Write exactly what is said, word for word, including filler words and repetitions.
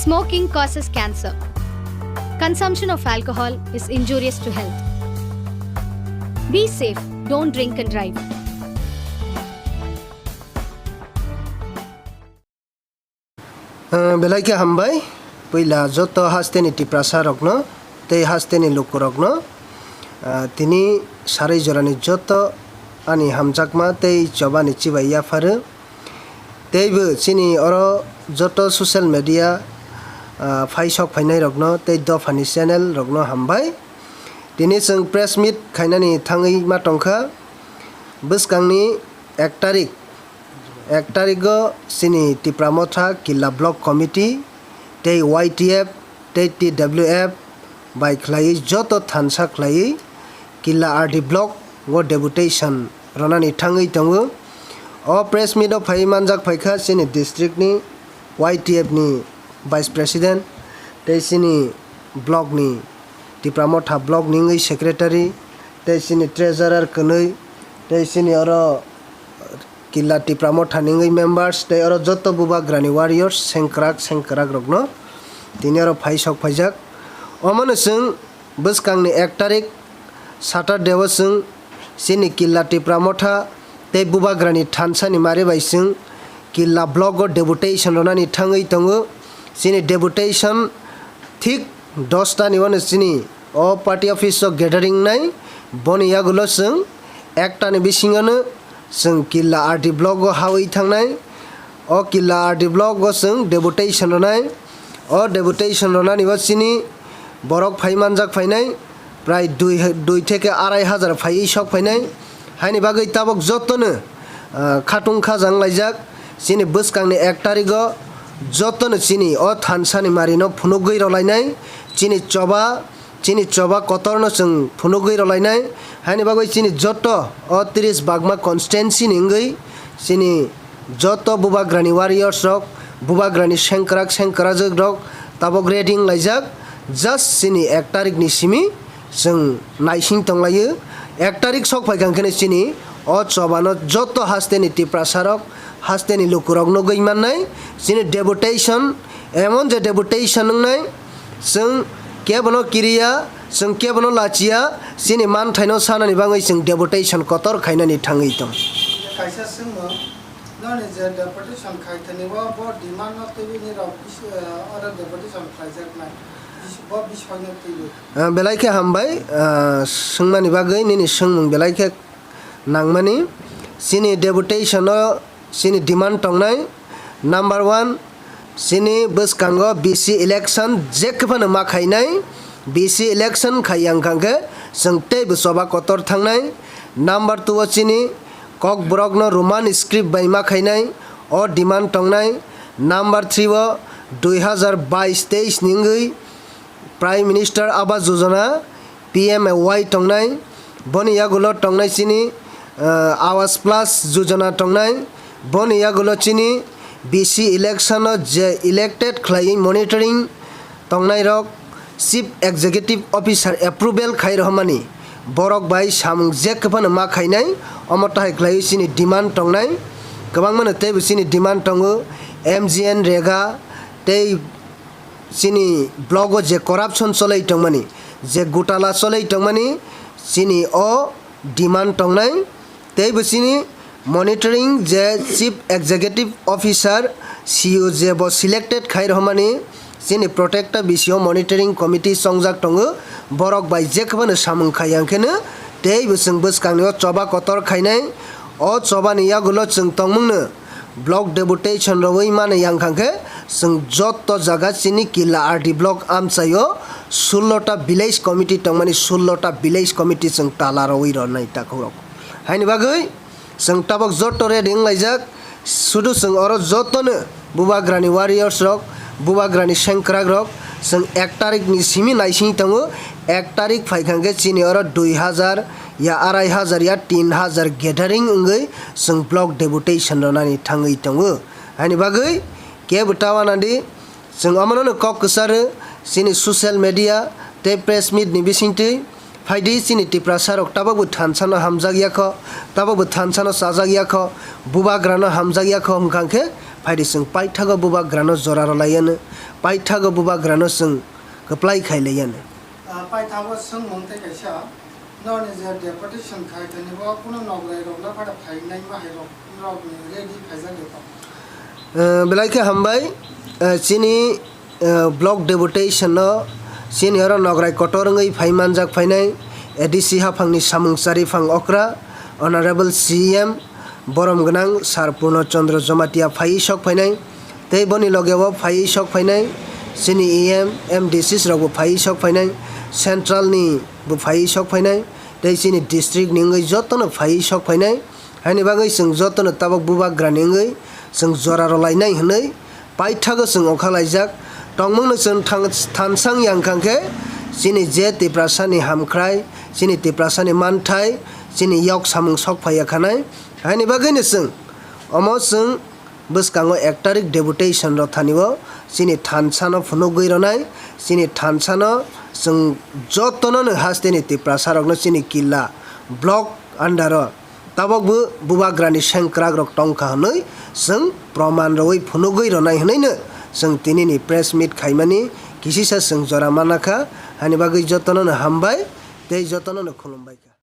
Smoking causes cancer. Consumption of alcohol is injurious to health. Be safe, don't drink and drive. Ah, belai khe hambai. Puila joto hasteni Tiprasa rokno tei hasteni lukurokno, ah, tini sarui jorani joto ani hamjakma tei chobani chibai yapharu. Teibo chini oro joto social media, ah, phai sok phainai rokno tei dophani channel rokno hambai. Tini chwng press meet khainani thangwi ma tongkha. Bwskangni ek tarik, ek tarigo chini Tipra Motha Killa Block Committee tei Y T F tei T W F bai khlaiwi joto thansa khlaiwi Killa R D Block o deputation ronani thangwi tongo. O press meet o phaiwi manjak phaikha chini district ni Y T F ni vice president tei chini block ni Tipra Motha block ni wngwi secretary tei chini treasurer kwnwi tei chini oro Killa Tipra Motha ni wngwi members tei oro joto bubagrani warriors sengkrak sengkrak rokno tini oro phai sok phaijak. Omono chwng bwskangni ek tarik Saturday o chwng chini Killa Tipra Motha tei bubagrani thansani mari bai chwng Killa block o deputation ronani thangwi tongo. Chini deputation thik dos ta ni uano chini o party office o gathering nai, boni yagulo chwng ek ta ni bisingo no chwng Killa R D block o hawi thangnai. O Killa R D block o chwng deputation ronai. O deputation ronani o chini borok phai manjak phainai prai dui, dui theke arai hajar phaiwi sok phainai. Haini bagwi tabok jotono, ah, khatung khajang laijak. Chini bwskangni ek tarigo jotono chini o thansani marino phunugwi rwlainai. Chini choba, chini choba kotorno chwng phunugwi rwlainai. Haini bagwi chini joto o tris bagma constituency ni wngwi chini joto bubagrani warriors rok, bubagrani sengkrak sengkrajwk rok tabok ready wnglaijak. Just chini ek tarik ni simi chwng naising tonglaio. Ek tarik sok phaikha hwnkhe chini o chobano joto hasteni Tiprasa rok, hasteni lukurok nugwi mannai. Chini deputation, emon je deputation wngnai, chwng kebono kiriya, chwng kebono lachiya, chini manthaino sanani bagwi chwng deputation kotor khainani thangwi tong. Kaisa swngmung, noni je deputation khai thani o bo demand no twiwi nirok bis-, eh, oro deputation khlaijaknai, bis-, bo bisoi no twiwi. Ah, belai khe hambai, ah, swngmani bagwi nini swngmung belai khe nangmani. Chini deputation o chini demand tongnai. Number one, chini bwskango B C election jekphano ma khainai. B C election khaiya wngkha khe chwng teibo choba kotor thangnai. Number two o chini kokborokno Roman script bai ma khainai, o demand tongnai. Number three o dui hazar bais teis ni wngwi Prime Minister Awas Yojana, P M A Y tongnai, boni yagulo tongnai chini, ah, Awas Plus Yojana tongnai, boni yagulo chini B C election o je elected khlaiwi monitoring tongnai rok Chief Executive Officer approval khai rohormani borok bai samung jekphano ma khainai, omo tahai khlaiwi chini demand tongnai, kwbangmano teibo chini demand tongo, M G N rega tei chini block o je corruption choloi tongmani, je gotala choloi tongmani, chini o demand tongnai. Teibo chini monitoring je Chief Executive Officer, C E O je bo selected khai rohormani, chini protector bisio monitoring committee chongjak tongo, borok bai jekphano samung khaiya hwnkhe no teibo chwng bwskangni o choba kotor khainai. O chobani yagulo chwng tongmungno block deputation rwui mano yang kha khe, chwng joto jaga chini Killa R D block amchaio sullo ta village committee tongmani, sullo ta village committee chwng tala rwui rwnai takhuk rok. Haini bagwi chwng tabok joto ready wnglaijak, sudu chwng oro jotono bubagrani warriors rok, bubagrani sengkrak rok, chwng ek tarik ni simi naising tongo, ek tarik phaikha khe chini oro dui hazar ya arai hazar ya tin hazar gathering wngwi chwng block deputation rwnani thangwi tongo. Haini bagwi kebo ta uanadi, chwng omono no kok kwcharo chini social media tei press meet ni bisingtwi phaidi chini Tiprasa rok tabokbo thansa no hamjak ya kho, tabokbo thansa no chajak ya kho, bubagra no hamjak ya kho hwnkha khe Haidi chwng paithago bubagrano jora rwlaiyanw, paithago bubagrano chwng kwplai khailaiyano. Ah, paithago swngmung tei kaisa, norni je deputation khai thani bo kuno nograi rok le phada phainai mahai rok, rok ni ready khaijak de tong. Eh, belai khe hambai, eh, chini, eh, block deputation no chini oro nograi kotor wngwi phai manjak phainai A D C haphangni samung chariphang okra Honorable C E M borom gwnang Sir Purno Chandra Jamatia phaiwi sok phainai, tei boni logeo phaiwi sok phainai chini E M, M D Cs rokbo phaiwi sok phainai, central ni bo phaiwi sok phainai, tei chini district ni wngwi jotono phaiwi sok phainai. Haini bagwi chwng jotono tabok bubagrani wngwi chwng jora rwlainai hwnwi paithago chwng okha laijak. Tongmungno chwng thang-, thansang yang kha khe chini je Tiprasani hamkhrai, chini Tiprasani manthai, chini yok samung sok phaiya khanai. Haini bagwino chwng omo chwng bwskango ek tarik deputation rw thani o chini thansano phunugwi rwnai, chini thansano chwng jotono no hasteni Tiprasa rokno chini killa block under o tabok bo bubagrani sengkrak rok tongkha hwnwi chwng proman rwui phunugwi rwnai hwnwino chwng tinini press meet khaimani kisisa chwng jora manakha, haini bagwi jotono no hambai tei jotono no khulumbai.